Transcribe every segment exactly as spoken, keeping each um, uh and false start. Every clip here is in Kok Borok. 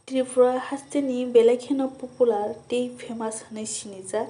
Tripura hasteni belai kheno popular tei famous hwnwi sinijak.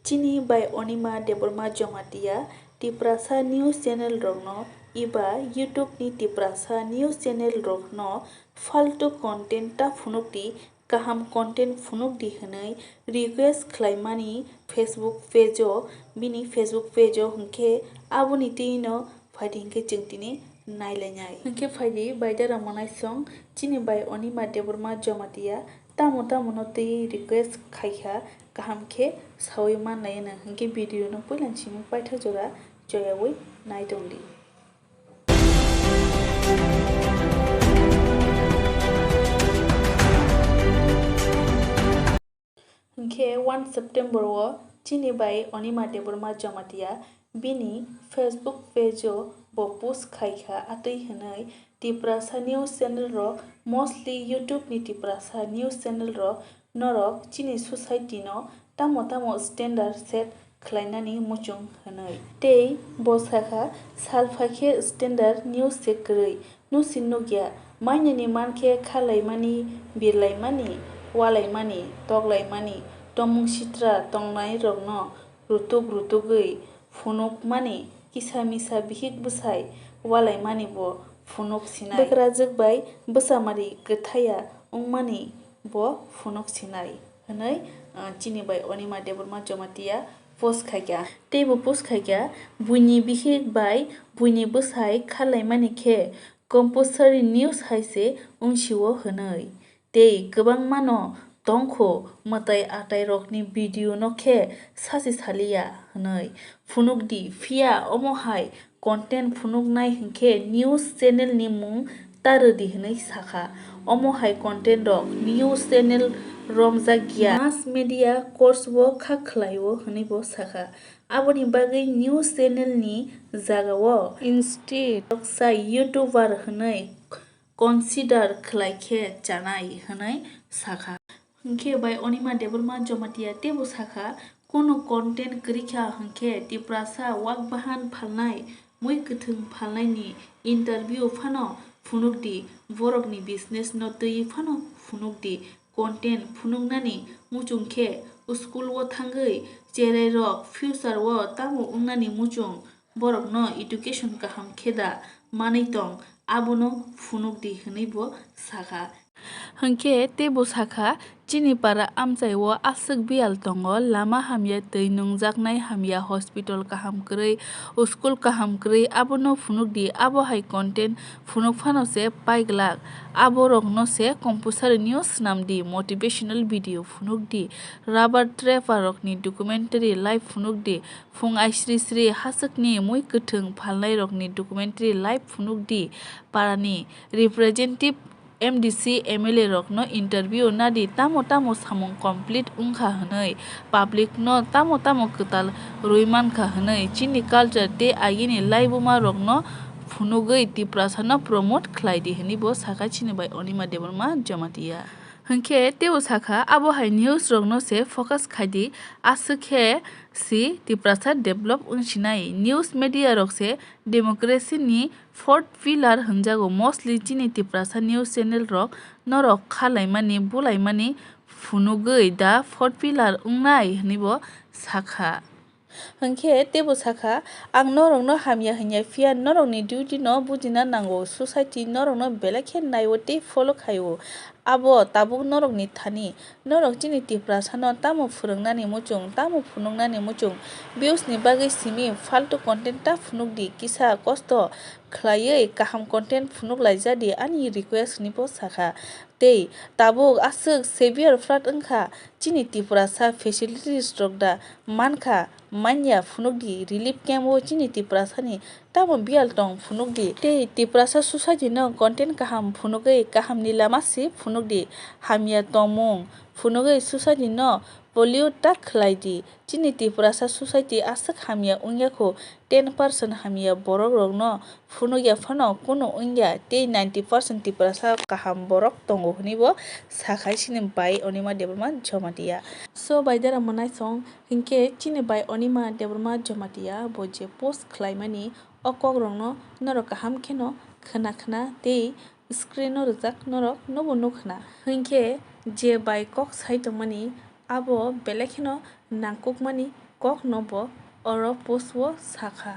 Chini bai Onima Debbarma Jamatia Tiprasa news channel rokno eba YouTube ni Tiprasa news channel rokno faltu content ta phunukdi, kaham content phunukdi hwnwi request khlaimani Facebook page o, bini Facebook page o hwnkhe aboni twino phaidi hwnkhe chwng tini nailainai. Hwnkhe phaidi baidara mwnaisong chini bai Onima Debbarma Jamatia tamo tamo no twi request khaikha kaham khe sawi manlaino hwnkhe video no puila simi paithak jora joyawi naitongdi. Hwnkhe one September o chini bai Onima Debbarma Jamatia bini Facebook page o bo post khaikha atwi hwnwi Tiprasa news channel rok, mostly YouTube ni Tiprasa news channel rok norok chini society no tamo tamo standard set khlainani muchung hwnwi. Tei bo sakha, sal phaikhe standard news se kwrwi, nusi nukya, mainani mankhe khalaimani, birlaimani, walaimani, toklaimani, tomung sitra tongnairokno rutuk rutugwi phunukmani, kisa misa bihik bwsai walaimani bo phunuk sinai. Bwkrajwk bai bwchamari kwthaiya wngmani bo phunuk sinai hwnwi, ah, chini bai Onima Debbarma Jamatia post khaikha. Tei bo post khaikha, buini bihik bai buini bwsai khalaimani khe compulsory news hai se wngsio hwnwi. Tei kwbangmano tongkho mwtai atairokni video no khe sachi saliya hwnwi phunukdi, phiya omo hai content phunuknai hwnkhe news channel ni mung ta rwdi hwnwi sakha. Omo hai content rok news channel romjak ya, mass media course o kha khlaio hwnwi bo sakha. Aboni bagwi news channel ni jaga o instead roksa YouTuber hwnwi consider khlai khe chanai hwnwi sakha. Hwnkhe bai Onima Debbarma Jamatia teibo sakha, kono content kwrwi kha hwnkhe Tiprasa wak bahan phalnai, mui kwthwng phalnaini interview phano phunukdi, borokni business no twiwi phano phunukdi. Content phunuknani muchung khe school o thangwi cherairok future o tamo wngnani muchung, borokno education kaham khe da manwi tong, abono phunukdi hwnwi bo sakha. Hwnkhe teibo sakha, chini para amchai o aswk biyal tongo, lama hamya, twi nungjaknai hamya, hospital kaham kwrwi, school kaham kwrwi, abono phunukdi. Abo hai content phunuk phano se paiglak, aborokno se compulsory news swnamdi, motivational video phunukdi, rubber trapper rokni documentary live phunukdi, phung aisri sri haswkni mui kwthwng phalnairokni documentary live phunukdi, parani representative, M D C, M L A rokno interview nadi, tamo tamo samung complete wngkha hwnwi, public no tamo tamo kwtal rwi mankha hwnwi, chini culture tei agini laibuma rokno phunugwi Tiprasa no promote khlaidi hwnwi bo sakha chini bai Onima Debbarma Jamatia. Hwnkhe teibo sakha, abo hai news rokno se focus khaidi, aswk khe si Tiprasa develop wngsinai. News media rok se democracy ni fourth pillar hwnjago, mostly chini Tiprasa news channel rok norok khalaimani, bulaimani phunugwi da fourth pillar wngnai hwnwi bo sakha. Hwnkhe teibo sakha, ang norokno hamya hwnya, phiya norokni duty no bujina nango, society norokno belai khe naio tei follow khaio. Abo tabuk norokni thani. Norok chini Tiprasano tamo phwrwngnani muchung, tamo phunuknani muchung? Views ni bagwi simi faltu content ta phunukdi, kisa kosto khlaiwi kaham content phunuk laijadi, ani request hwnwi bo sakha. Tei tabuk aswk severe flood wngkha, chini Tiprasa facilities rok da mankha, manya phunukdi, relief camp o chini Tiprasani tamo biyal tong phunukdi. Tei Tiprasa society no content kaham phunugwi kahamni lama si phunukdi. Hamya tongmung phunugwi society no pollute ta khlaidi. Chini Tiprasa society aswk hamya wngya kho, ten percent hamya borok rokno phunukya phano kunu wngya, tei ninety percent Tiprasa kaham borok tongo hwnwi bo sakha chini bai Onima Debbarma Jamatia. So bai dera mwnaisong, hinkhe chini bai Onima Debbarma Jamatia bo je post khlaimani, o kokrokno norok kaham kheno khna khna tei screen o rijak norok nobo nukhna. Hinkhe je bai kok sai tongmani abo belai kheno nangkukmani kokno bo oro post o sakha.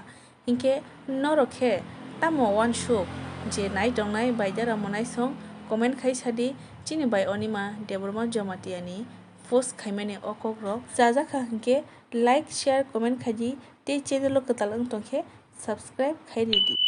Hinkhe norok khe tamo uansuk je nai tongnai bai dara mwnaisong comment khai sadi chini bai Onima Debbarma Jamatia ni post khaimani o kokrok chajakha hinkhe like, share, comment khaidi tei channel o kwtal wng tongkhe subscribe khai ridi.